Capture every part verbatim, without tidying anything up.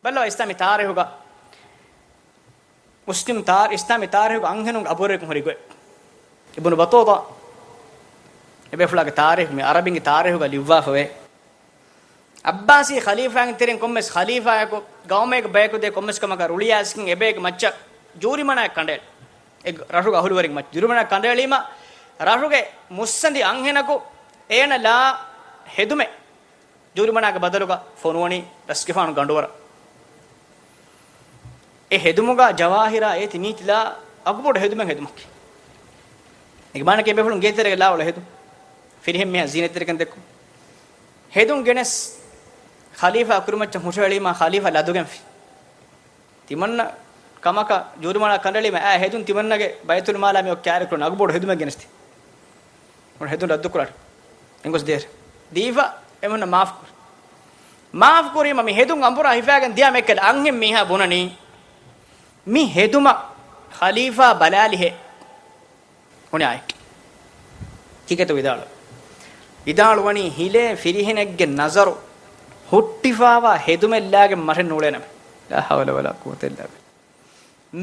ބައްލަވާ އިސްލާމީ ތާރީހުގަ، މުސްލިމް ތާ-، އިސްލާމީ ތާރީހުގަ އަންހެނުން އަބުރެކުން ހުރި ގޮތް. އިބުނު ބަތޫޠާ އެބޭފުޅާގެ ތާރީހު، މި އަރަބިންގެ ތާރީހުގަ ލިއްވާފަވޭ. އައްބާސީ ޚަލީފާގެ ތެރެއިން ކޮންމެސް ޚަލީފާއަކު ގައުމެއްގެ ބަޔަކު ދޭ ކޮންމެސް ކަމަކަށް ރުޅިއައިސްގެން އެބައެއްގެ މައްޗަށް ޖޫރިމަނާއެއް ކަނޑައެޅި. އެ ރަށުގެ އަހުލުވެރިން މައްޗަށް ޖޫރިމަނާ ކަނޑައެޅީމަ، ރަށުގެ މުއްސަނދި އަންހެނަކު އޭނަ ލާ ހެދުމެއް ޖޫރިމަނާގެ ބަދަލުގަ ފޮނުވަނީ ރަސްގެފާނު ގަނޑުވަރަށް. އެ ހެދުމުގަ ޖަވާހިރާ އޭތި މީތިލާ އަގުބޮޑު ހެދުމެއް ހެދުމަކީ. އޭގެ މާނައަކީ އެބޭފުޅުން ގޭތެރޭގަ ލާ އުޅޭ ހެދުން. ފިރިހެން މީހާ ޒީނަތްތެރިކަން ދެއްކުން. ހެދުން ގެނެސް ޚަލީފާ ކުރިމައްޗަށް ހުށަހެޅީމާ ޚަލީފާ ލަދުގެންފި. ތިމަންނަ ކަމަކަށް ޖޫރިމަނާ ކަނޑައެޅީމަ އާ ހެދުން ތިމަންނަގެ ބައިތުލްމާލާ މި އޮއް ކާރިކުރަން އަގުބޮޑު ހެދުމެއް ގެނެސްދި. އޮން ހެދުން ރައްދުކުރާނެ. އެނގޮސް ދޭރ. ދީފަ އެމުންނަ މާފު ކުރި. މާފު ކުރީމަ މި ހެދުން އަނބުރާ ހިފާގެން ދިޔާ މެކެލް އަންހެން މީހާ ބުނަނީ މި ހެދުމަށް ޚަލީފާ ބަލާލިހޭ. އުނި އާއެކޭ. ކީކޭތޯ ވިދާޅު. ވިދާޅުވަނީ ހިލޭ ފިރިހެނެއްގެ ނަޒަރު ހުއްޓިފާވާ ހެދުމެއްލާގެން މަށެއް ނޫޅޭނަމޭ. ލާ ޙައުލަ ވަލާ ޤުވަތަ އިއްލާ ބިއްލާ.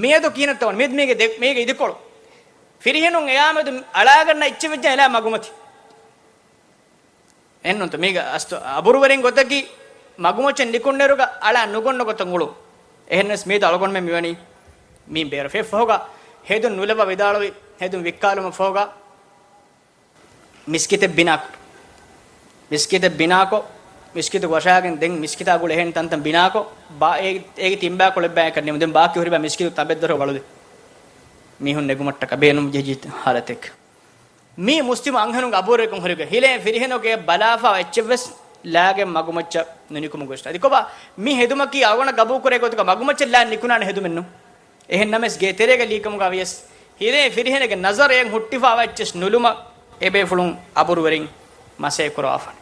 މިއަދު ކިހިނެއްތޯ މިއަދު މީގެ ދެ-، މީގެ އިދިކޮޅު. ފިރިހެނުން އެޔާމެދު އަޅާގަންނަ އެއްޗެއް ވެއްޖެ އެލާ މަގުމަތި. އެހެންނުންތަ މީގަ އަސްތު އަބުރުވެރިން ގޮތަކީ މަގުމައްޗަށް ނިކުންނެރުގަ އަޅާ ނުގޮންނަ ގޮތަށް އުޅުން. އެހެންނަސް މީދަ އަޅުގަނޑުމެން މިވަނީ މީން ބޭރަށް ފެށި ފަހުގަ ހެދުން ނުލައްވާ ވިދާޅުވި ހެދުން ވިއްކާލުމަށް ފަހުގަ މިސްކިތެއް ބިނާކޮށް، މިސްކިތެއް ބިނާކޮށް، މިސްކިތު ވަށާގެން ދެން މިސްކިތާ ގުޅި އެހެން ތަންތަން ބިނާކޮށް، ބާ-، އޭ-، އޭގެ ތިން ބާކޮޅެއް ބަޔަކަށް ނިމު. ދެން ބާކީ ހުރި ބާ މިސްކިތު ތަނބެއްދޮރު ވަޅުދެ. މީހުން ނެގުމަށްޓަކާ ބޭނުން ޖެހި ހާލަތެއް. މީ މުސްލިމް އަންހެނުންގެ އަބުރެކުން ހުރިގެ ހިލޭ ފިރިހެނުގެ ބަލާފާ އެއްޗެއްވެސް ލާގެން މަގުމައްޗަށް ނުނިކުމު ގޮސް. އަދި ކޮބާ މި ހެދުމަކީ އަޅުގަނޑަށް ގަބޫކުރޭ ގޮތުގަ މަގުމައްޗަށް ލާ ނިކުނާނެ ހެދުމެއްނު. އެހެން ނަމަވެސް ގޭތެރޭގަ ލީކަމުގަ ވިޔަސް ހިލޭ ފިރިހެނެއްގެ ނަޒަރު އެއަށް ހުއްޓިފާވާ އެއްޗެއް ނުލުމަށް އެބޭފުޅުން އަބުރުވެރިން މަސައްކަތް ކުރަވާފަން.